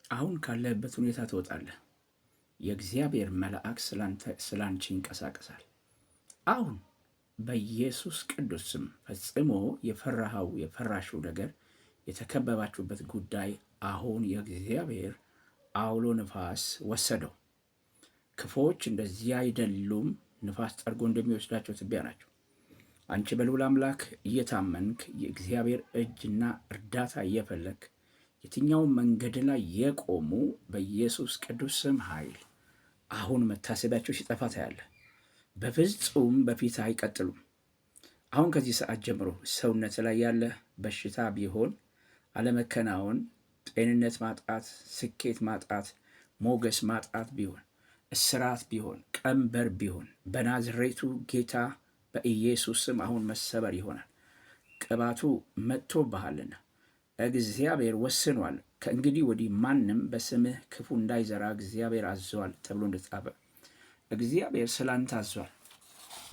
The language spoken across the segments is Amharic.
አሁን ካለህበት ሁኔታ ትወጣለህ። የእግዚአብሔር መልአክ ስላንቺ ይንቀሳቀሳል። አሁን በኢየሱስ ቅዱስ ስም ፈጽሞ የፈራኸው የፈራሽው ነገር፣ የተከበባችሁበት ጉዳይ አሁን የእግዚአብሔር አውሎ ንፋስ ወሰደው። ክፉዎች እንደዚህ አይደሉም፣ ንፋስ ጠርጎ እንደሚወስዳቸው ትቢያ ናቸው። አንቺ በልዑል አምላክ እየታመንክ፣ የእግዚአብሔር እጅና እርዳታ እየፈለግክ፣ የትኛውም መንገድ ላይ የቆሙ በኢየሱስ ቅዱስ ስም ኃይል አሁን መታሰቢያቸው ሲጠፋ ታያለህ። በፍጹም በፊት አይቀጥሉም። አሁን ከዚህ ሰዓት ጀምሮ ሰውነት ላይ ያለ በሽታ ቢሆን፣ አለመከናወን፣ ጤንነት ማጣት፣ ስኬት ማጣት፣ ሞገስ ማጣት ቢሆን፣ እስራት ቢሆን፣ ቀንበር ቢሆን በናዝሬቱ ጌታ በኢየሱስ ስም አሁን መሰበር ይሆናል። ቅባቱ መጥቶብሃልና እግዚአብሔር ወስኗል። ከእንግዲህ ወዲህ ማንም በስምህ ክፉ እንዳይዘራ እግዚአብሔር አዟል ተብሎ እንደተጻፈ እግዚአብሔር ስላንተ አዟል።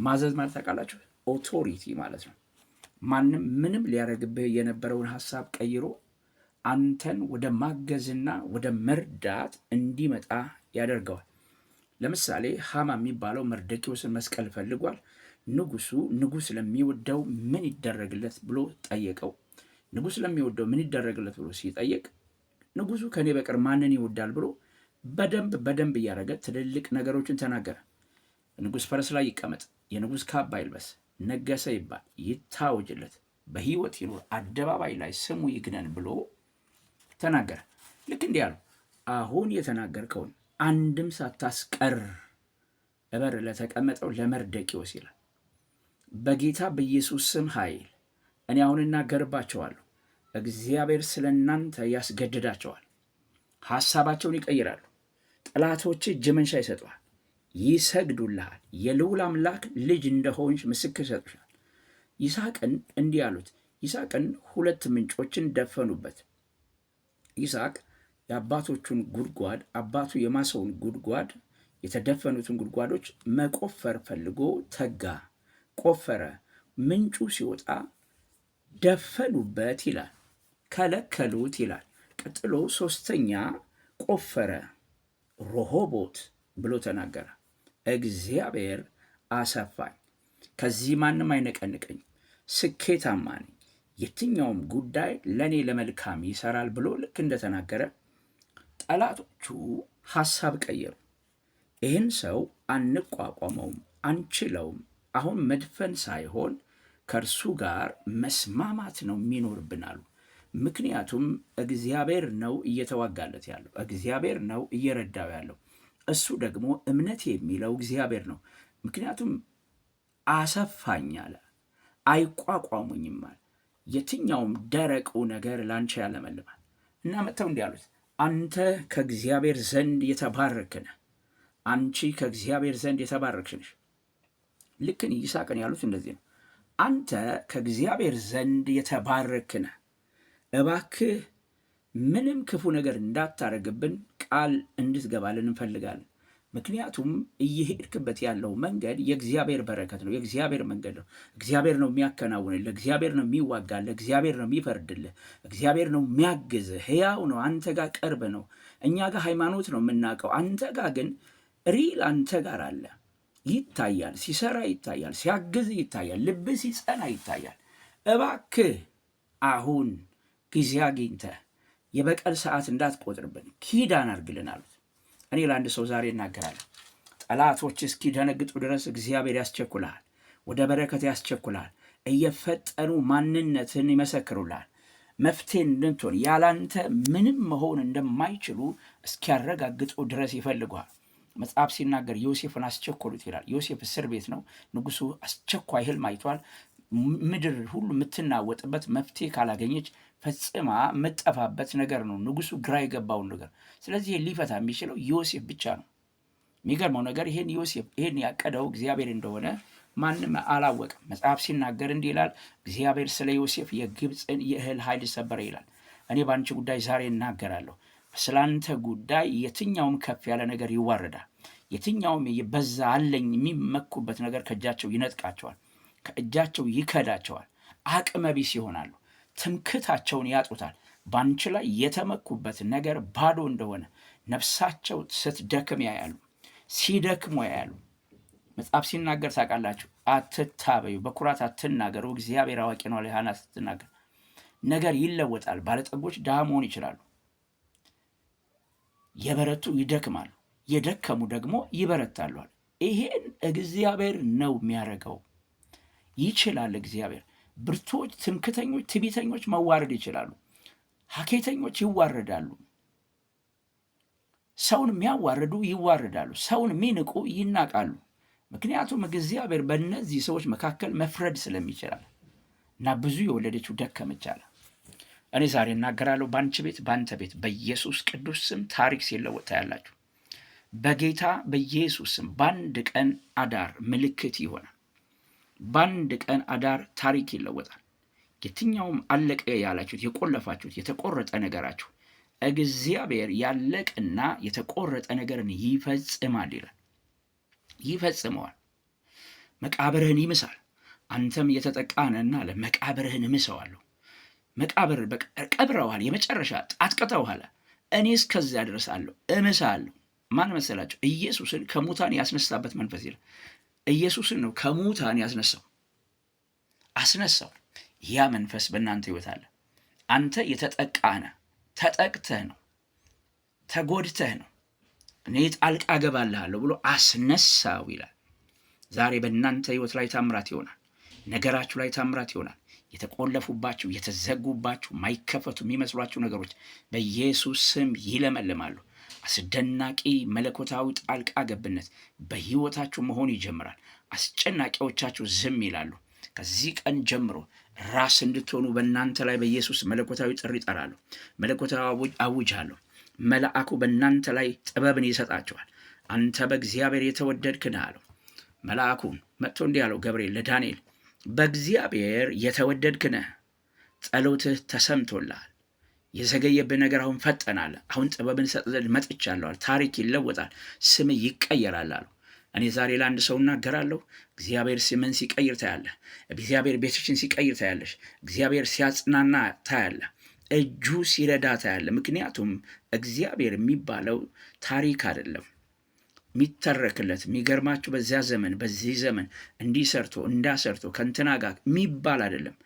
ማዘዝ ማለት ታውቃላችሁ፣ authority ማለት ነው። ማንም ምንም ሊያደርግብህ የነበረውን ሀሳብ ቀይሮ አንተን ወደ ማገዝና ወደ መርዳት እንዲመጣ ያደርገዋል። ለምሳሌ ሃማ የሚባለው መርደኪዎስን መስቀል ፈልጓል። ንጉሱ ንጉስ ለሚወደው ምን ይደረግለት ብሎ ጠየቀው። ንጉስ ለሚወደው ምን ይደረግለት ብሎ ሲጠይቅ ንጉሱ ከእኔ በቀር ማንን ይወዳል ብሎ በደንብ በደንብ እያደረገ ትልልቅ ነገሮችን ተናገረ። ንጉስ ፈረስ ላይ ይቀመጥ፣ የንጉስ ካባ ይልበስ፣ ነገሰ ይባል፣ ይታወጅለት፣ በህይወት ይኑር፣ አደባባይ ላይ ስሙ ይግነን ብሎ ተናገረ። ልክ እንዲህ አሉ። አሁን የተናገርከውን አንድም ሳታስቀር እበር ለተቀመጠው ለመርደኪዎስ ይላል። በጌታ በኢየሱስ ስም ኃይል እኔ አሁን እናገርባቸዋለሁ። እግዚአብሔር ስለ እናንተ ያስገድዳቸዋል። ሐሳባቸውን ይቀይራሉ። ጠላቶች እጅ መንሻ ይሰጡሃል፣ ይሰግዱልሃል። የልዑል አምላክ ልጅ እንደሆንሽ ምስክር ይሰጡሻል። ይስሐቅን እንዲህ አሉት። ይስሐቅን ሁለት ምንጮችን ደፈኑበት። ይስሐቅ የአባቶቹን ጉድጓድ፣ አባቱ የማሰውን ጉድጓድ፣ የተደፈኑትን ጉድጓዶች መቆፈር ፈልጎ ተጋ፣ ቆፈረ። ምንጩ ሲወጣ ደፈኑበት ይላል፣ ከለከሉት ይላል። ቀጥሎ ሶስተኛ ቆፈረ፣ ሮሆቦት ብሎ ተናገረ። እግዚአብሔር አሰፋኝ፣ ከዚህ ማንም አይነቀንቀኝ፣ ስኬታማ ነኝ፣ የትኛውም ጉዳይ ለእኔ ለመልካም ይሰራል ብሎ ልክ እንደተናገረ ጠላቶቹ ሐሳብ ቀየሩ። ይህን ሰው አንቋቋመውም፣ አንችለውም፣ አሁን መድፈን ሳይሆን ከእርሱ ጋር መስማማት ነው የሚኖርብን አሉ። ምክንያቱም እግዚአብሔር ነው እየተዋጋለት ያለው፣ እግዚአብሔር ነው እየረዳው ያለው። እሱ ደግሞ እምነት የሚለው እግዚአብሔር ነው። ምክንያቱም አሰፋኝ አለ፣ አይቋቋሙኝም አለ። የትኛውም ደረቁ ነገር ላንቺ ያለመልማል። እና መጥተው እንዲህ አሉት፣ አንተ ከእግዚአብሔር ዘንድ የተባረክ ነህ፣ አንቺ ከእግዚአብሔር ዘንድ የተባረክሽ ነሽ። ልክን ይስሐቅን ያሉት እንደዚህ ነው። አንተ ከእግዚአብሔር ዘንድ የተባረክ ነህ፣ እባክህ ምንም ክፉ ነገር እንዳታረግብን ቃል እንድትገባልን እንፈልጋለን። ምክንያቱም እየሄድክበት ያለው መንገድ የእግዚአብሔር በረከት ነው፣ የእግዚአብሔር መንገድ ነው። እግዚአብሔር ነው የሚያከናውንልህ፣ እግዚአብሔር ነው የሚዋጋልህ፣ እግዚአብሔር ነው የሚፈርድልህ፣ እግዚአብሔር ነው የሚያግዝህ። ሕያው ነው፣ አንተ ጋር ቅርብ ነው። እኛ ጋር ሃይማኖት ነው የምናውቀው፣ አንተ ጋር ግን real አንተ ጋር አለ። ይታያል፣ ሲሰራ ይታያል፣ ሲያግዝ ይታያል፣ ልብ ሲጸና ይታያል። እባክህ አሁን ጊዜ አግኝተህ የበቀል ሰዓት እንዳትቆጥርብን ኪዳን አድርግልን አሉት። እኔ ለአንድ ሰው ዛሬ እናገራለሁ። ጠላቶች እስኪደነግጡ ድረስ እግዚአብሔር ያስቸኩልሃል፣ ወደ በረከት ያስቸኩልሃል። እየፈጠኑ ማንነትን ይመሰክሩልሃል። መፍትሄ እንድትሆን ያላንተ ምንም መሆን እንደማይችሉ እስኪያረጋግጡ ድረስ ይፈልጉሃል። መጽሐፍ ሲናገር ዮሴፍን አስቸኮሉት ይላል። ዮሴፍ እስር ቤት ነው። ንጉሱ አስቸኳይ ህልም አይቷል። ምድር ሁሉ የምትናወጥበት፣ መፍትሄ ካላገኘች ፈጽማ የምጠፋበት ነገር ነው። ንጉሱ ግራ የገባውን ነገር። ስለዚህ ሊፈታ የሚችለው ዮሴፍ ብቻ ነው። የሚገርመው ነገር ይሄን ዮሴፍ ይሄን ያቀደው እግዚአብሔር እንደሆነ ማንም አላወቅም። መጽሐፍ ሲናገር እንዲህ ይላል፣ እግዚአብሔር ስለ ዮሴፍ የግብፅን የእህል ኃይል ሰበረ ይላል። እኔ በአንቺ ጉዳይ ዛሬ እናገራለሁ። ስላንተ ጉዳይ የትኛውም ከፍ ያለ ነገር ይዋረዳል። የትኛውም በዛ አለኝ የሚመኩበት ነገር ከእጃቸው ይነጥቃቸዋል፣ ከእጃቸው ይከዳቸዋል። አቅመ ቢስ ይሆናሉ። ትምክታቸውን ያጡታል። በአንቺ ላይ የተመኩበት ነገር ባዶ እንደሆነ ነፍሳቸው ስትደክም ያያሉ፣ ሲደክሙ ያያሉ። መጽሐፍ ሲናገር ታውቃላችሁ፣ አትታበዩ፣ በኩራት አትናገሩ፣ እግዚአብሔር አዋቂ ነው። ሐና ስትናገር ነገር ይለወጣል። ባለጠጎች ድሃ መሆን ይችላሉ። የበረቱ ይደክማሉ፣ የደከሙ ደግሞ ይበረታሉ። ይሄን እግዚአብሔር ነው የሚያደርገው። ይችላል እግዚአብሔር። ብርቱዎች፣ ትምክተኞች፣ ትዕቢተኞች መዋረድ ይችላሉ። ሀኬተኞች ይዋረዳሉ። ሰውን የሚያዋርዱ ይዋረዳሉ። ሰውን የሚንቁ ይናቃሉ። ምክንያቱም እግዚአብሔር በእነዚህ ሰዎች መካከል መፍረድ ስለሚችላል እና ብዙ የወለደችው ደከመች አለ። እኔ ዛሬ እናገራለሁ፣ በአንቺ ቤት፣ በአንተ ቤት በኢየሱስ ቅዱስ ስም ታሪክ ሲለወጥ ታያላችሁ። በጌታ በኢየሱስ ስም በአንድ ቀን አዳር ምልክት ይሆናል። በአንድ ቀን አዳር ታሪክ ይለወጣል። የትኛውም አለቀ ያላችሁት፣ የቆለፋችሁት፣ የተቆረጠ ነገራችሁ እግዚአብሔር ያለቀና የተቆረጠ ነገርን ይፈጽማል ይላል። ይፈጽመዋል። መቃብርህን ይምሳል። አንተም የተጠቃ ነህና አለ መቃብርህን እምሰዋለሁ። መቃብር ቀብረውሃል፣ የመጨረሻ አጥቅተውሃል። እኔ እስከዚያ ድረስ አለሁ፣ እምሳለሁ። ማን መሰላቸው? ኢየሱስን ከሙታን ያስነሳበት መንፈስ ይላል። ኢየሱስን ነው ከሙታን ያስነሳው፣ አስነሳው። ያ መንፈስ በእናንተ ሕይወት አለ። አንተ የተጠቃ ነህ፣ ተጠቅተህ ነው፣ ተጎድተህ ነው። እኔ ጣልቃ እገባልሃለሁ ብሎ አስነሳው ይላል። ዛሬ በእናንተ ሕይወት ላይ ታምራት ይሆናል። ነገራችሁ ላይ ታምራት ይሆናል። የተቆለፉባችሁ፣ የተዘጉባችሁ፣ ማይከፈቱ የሚመስሏችሁ ነገሮች በኢየሱስ ስም ይለመልማሉ። አስደናቂ መለኮታዊ ጣልቃ ገብነት በሕይወታችሁ መሆን ይጀምራል። አስጨናቂዎቻችሁ ዝም ይላሉ። ከዚህ ቀን ጀምሮ ራስ እንድትሆኑ በእናንተ ላይ በኢየሱስ መለኮታዊ ጥሪ እጠራለሁ፣ መለኮታዊ አውጃለሁ። መልአኩ በእናንተ ላይ ጥበብን ይሰጣቸዋል። አንተ በእግዚአብሔር የተወደድክ ነህ አለው። መልአኩን መጥቶ እንዲህ አለው ገብርኤል ለዳንኤል፣ በእግዚአብሔር የተወደድክ ነህ፣ ጸሎትህ ተሰምቶልሃል። የዘገየብህ ነገር አሁን ፈጠናል። አሁን ጥበብን ሰጥ ዘንድ መጥቻለሁ። ታሪክ ይለወጣል፣ ስም ይቀየራል አለው። እኔ ዛሬ ለአንድ ሰው እናገራለሁ። እግዚአብሔር ስምን ሲቀይር ታያለህ። እግዚአብሔር ቤትሽን ሲቀይር ታያለሽ። እግዚአብሔር ሲያጽናና ታያለህ። እጁ ሲረዳ ታያለህ። ምክንያቱም እግዚአብሔር የሚባለው ታሪክ አይደለም የሚተረክለት። የሚገርማችሁ በዚያ ዘመን በዚህ ዘመን እንዲህ ሰርቶ እንዳሰርቶ ከእንትና ጋር የሚባል አይደለም።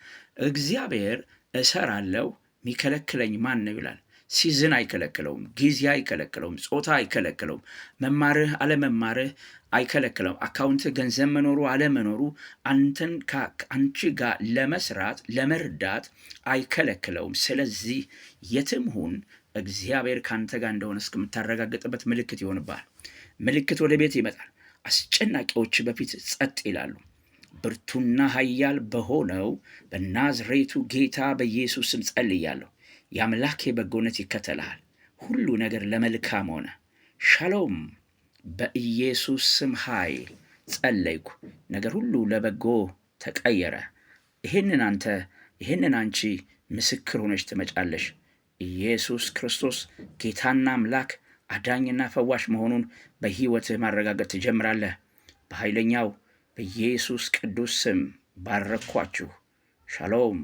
እግዚአብሔር እሰራለሁ የሚከለክለኝ ማን ነው ይላል። Season አይከለክለውም፣ ጊዜ አይከለክለውም፣ ጾታ አይከለክለውም፣ መማርህ አለመማርህ አይከለክለውም። Account ገንዘብ መኖሩ አለመኖሩ አንተን ከአንቺ ጋር ለመስራት ለመርዳት አይከለክለውም። ስለዚህ የትም ሁን እግዚአብሔር ከአንተ ጋር እንደሆነ እስከምታረጋግጥበት ምልክት ይሆንብሃል። ምልክት ወደ ቤት ይመጣል። አስጨናቂዎች በፊት ጸጥ ይላሉ። ብርቱና ኃያል በሆነው በናዝሬቱ ጌታ በኢየሱስ ስም ጸልያለሁ። የአምላኬ በጎነት ይከተልሃል። ሁሉ ነገር ለመልካም ሆነ። ሻሎም። በኢየሱስ ስም ኃይል ጸለይኩ። ነገር ሁሉ ለበጎ ተቀየረ። ይህንን አንተ ይህንን አንቺ ምስክር ሆነች ትመጫለሽ። ኢየሱስ ክርስቶስ ጌታና አምላክ አዳኝና ፈዋሽ መሆኑን በሕይወትህ ማረጋገጥ ትጀምራለህ። በኃይለኛው በኢየሱስ ቅዱስ ስም ባረኳችሁ። ሻሎም።